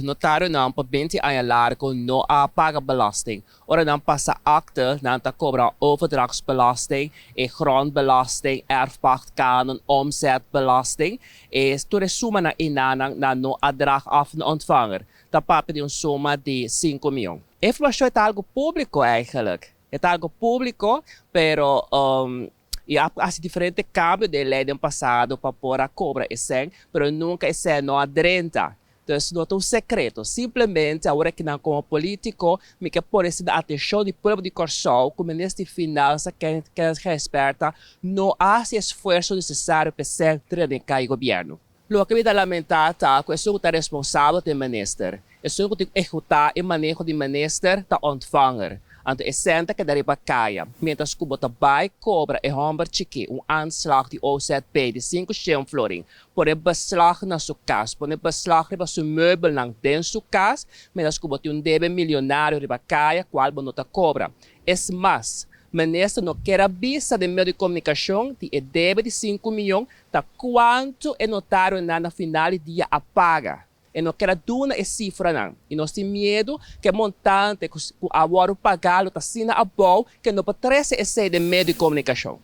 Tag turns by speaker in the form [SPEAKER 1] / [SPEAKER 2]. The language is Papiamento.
[SPEAKER 1] Notarionan pa 20 aña largo no a paga belasting. Ora nan pasa akte, nan ta cobra overdrachtsbelasting, e grondbelasting, erfpachtcanon, omzetbelasting. E tur e sumanan einan nan no a draag af na ontvanger. Ta papia di un suma di 5 miyon. E informacion ta algo publico eigenlijk. E ta algo publico, pero y a haci diferente cambio den ley den pasado pa por a cobra e cen, pero nunca e cen no a drenta. Dus no ta un secreto. Simplemente awor aki nan como politico mi ke pone esei na atencion di pueblo di Corsou cu Minister di Finansa Kenneth Gijsbertha no a haci esfuerzo necesario pa e cen drenta den cay gobierno. Loke mi ta lamenta ta cu esun cu ta responsabel ta e minister. Esun cu tin cu ehecuta e maneho di minister ta ontvanger. Anto e cen ta keda riba caya. Mientras cu bo ta bay cobra e homber chiki un aanslag di OZB di 500 florin, pone beslag na su cas, pone beslag riba su meubelnan den su cas, mientras cu bo tin un debe milionario riba caya cual bo no ta cobra. Es mas, minister no kier a bisa den medio di comunicacion di e debe di 5 miyon ta cuanto e notarionan na final di dia a paga. E no kier a duna e cifranan y nos tin miedo cu e montante cu a wordo paga lo ta asina abou cu no por trece esey den medio di comunicacion.